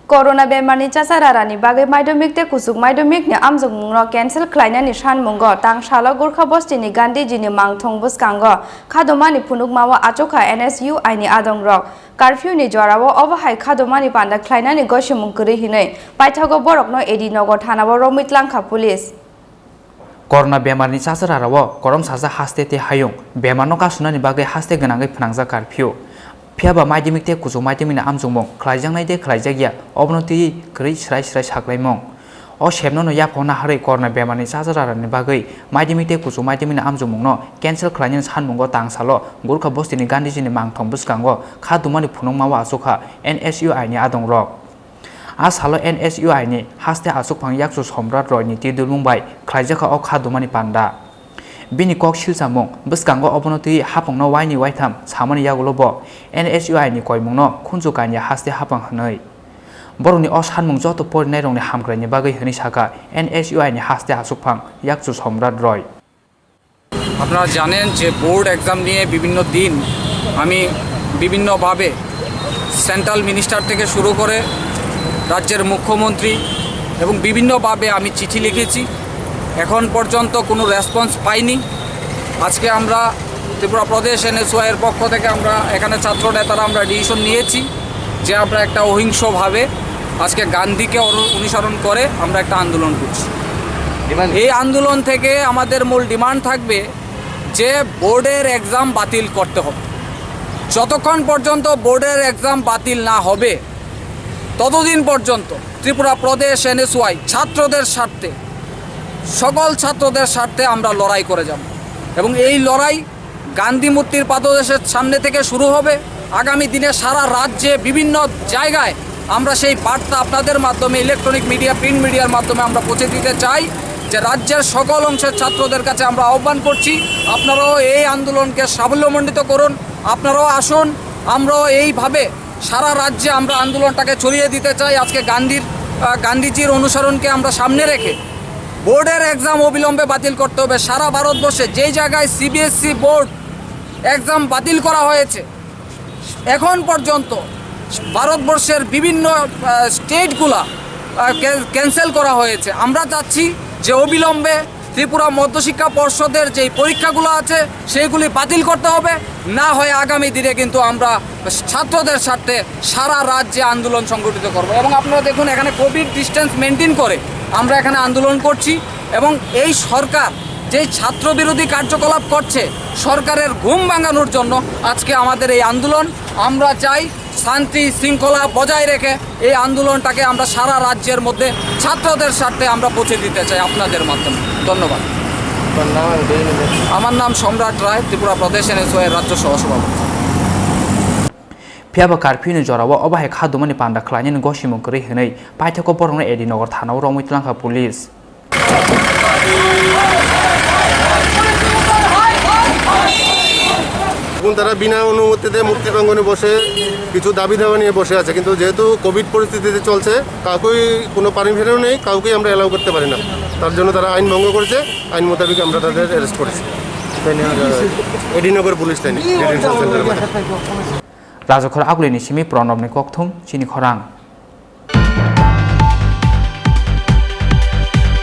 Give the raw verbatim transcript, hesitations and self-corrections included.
Corona bemarni chachar rarani bagwi madhyamik tei kuchuk madhyamikni amjokmungno cancel khlainani sanmungo tang salo Gorkha bostini Gandhijini mangthong bwskango khadomani phunukmao achukha N S U I ni adongrok. Curfew ni jorao obo hai khadomani panda khlainani gosimung kwrwi hinwi paithago borokno A D Nagar thanao romwi tlangkha police. Corona bemarni chachar rarao korom sajak haste tei hayung bemarno kasunani bagwi haste gwnangwi phnangjak curfew. Phiyaba madhyamik tei kuchuk madhyamikni amjokmung khlaijaknai tei khlaijakya obono twiwi kwrwi srai srai saklaimung. O sepnono yaphang naharwi corona bemarni chachar rarani bagwi madhyamik tei kuchuk madhyamikni amjokmungno cancel khlainani sanmungo tang salo Gorkha bostini Gandhijini mangthong bwskango kha dumani phunukmao achukha N S U I ni adongrok. A salo N S U I ni haste achukphang Yakchu Somrat Roy ni twi dulmung bai khlaijakha o kha dumani panda. Bini kok silchamung bwskango obono twi hapungno waini waitham samani yagulo bo N S U I ni koimungno khunju kanya haste hapang hwnwi. Borokni o sanmung joto porinairokni hamkraini bagwi hwnwi sakha N S U I ni haste achukphang Yakchu Somrat Roy. আপনারা জানেন যে board exam নিয়ে বিভিন্ন দিন আমি বিভিন্নভাবে central minister থেকে শুরু করে রাজ্যের মুখ্যমন্ত্রী এবং বিভিন্নভাবে আমি চিঠি লিখেছি। এখন পর্যন্ত কোনো রেসপন্স পাইনি। আজকে আমরা ত্রিপুরা প্রদেশ এনএসওয়াই এর পক্ষ থেকে আমরা এখানে ছাত্র নেতারা আমরা ডিসিশন নিয়েছি যে আমরা একটা অহিংসভাবে আজকে গান্ধীকে অনু- অনুসরণ করে আমরা একটা আন্দোলন করছি। এই আন্দোলন থেকে আমাদের মূল ডিমান্ড থাকবে যে বোর্ডের এক্সাম বাতিল করতে হবে। যতক্ষণ পর্যন্ত বোর্ডের এক্সাম বাতিল না হবে, ততদিন পর্যন্ত ত্রিপুরা প্রদেশ এনএসওয়াই ছাত্রদের স্বার্থে, সকল ছাত্রদের স্বার্থে আমরা লড়াই করে যাব। এবং এই লড়াই গান্ধী মূর্তির পাদদেশের সামনে থেকে শুরু হবে। আগামী দিনে সারা রাজ্যে বিভিন্ন জায়গায় আমরা সেই বার্তা আপনাদের মাধ্যমে, ইলেকট্রনিক মিডিয়া, প্রিন্ট মিডিয়ার মাধ্যমে আমরা পৌঁছে দিতে চাই যে রাজ্যের সকল অংশের ছাত্রদের কাছে আমরা আহ্বান করছি, আপনারাও এই আন্দোলনকে সাফল্যমণ্ডিত করুন, আপনারাও আসুন। আমরাও এইভাবে সারা রাজ্যে আমরা আন্দোলনটাকে ছড়িয়ে দিতে চাই। আজকে গান্ধীর আহ, গান্ধীজির অনুসরণকে আমরা সামনে রেখে বোর্ডের এক্সাম অবিলম্বে বাতিল করতে হবে। সারা ভারতবর্ষে যেই জায়গায় সিবিএসই বোর্ড এক্সাম বাতিল করা হয়েছে, এখন পর্যন্ত ভারতবর্ষের বিভিন্ন আহ, স্টেটগুলা আহ, ক্যান- ক্যান্সেল করা হয়েছে। আমরা চাচ্ছি যে অবিলম্বে ত্রিপুরা মধ্যশিক্ষা পর্ষদের যেই পরীক্ষাগুলো আছে সেইগুলি বাতিল করতে হবে, না হয় আগামী দিনে কিন্তু আমরা ছাত্রদের স্বার্থে সারা রাজ্যে আন্দোলন সংগঠিত করব। এবং আপনারা দেখুন, এখানে কোভিড ডিস্টেন্স মেনটেন করে আমরা এখানে আন্দোলন করছি। এবং এই সরকার যেই ছাত্র বিরোধী কার্যকলাপ করছে, সরকারের ঘুম ভাঙানোর জন্য আজকে আমাদের এই আন্দোলন। আমরা চাই শান্তি শৃঙ্খলা বজায় রেখে এই আন্দোলনটাকে আমরা সারা রাজ্যের মধ্যে ছাত্রদের স্বার্থে আমরা পৌঁছে দিতে চাই আপনাদের মাধ্যমে। ধন্যবাদ। আমার নাম সম্রাট রায়, ত্রিপুরা প্রদেশ এনএসওয়াই এর রাজ্য সহসভাপতি। Phiyaba curfew ni jorao obo hai kha dumani panda khlainani gosimung kwrwi hwnwi paithakgo borokno A D Nagar thanao romwi tlangkha police. এখন তারা বিনা অনুমতিতে মুক্তি প্রাঙ্গণে বসে কিছু দাবি দাওয়া নিয়ে বসে আছে, কিন্তু যেহেতু কোভিড পরিস্থিতিতে চলছে, কাউকেই কোনো পারমিশনও নেই, কাউকেই আমরা অ্যালাউ করতে পারি না। তার জন্য তারা আইন ভঙ্গ করেছে, আইন মোতাবেক আমরা তাদের অ্যারেস্ট করেছি। এডিনগর পুলিশ লাইনে ডিটেনশন সেন্টারের মধ্যে। Rajakhor Agulini simi Pranobni kokthum chini khorang.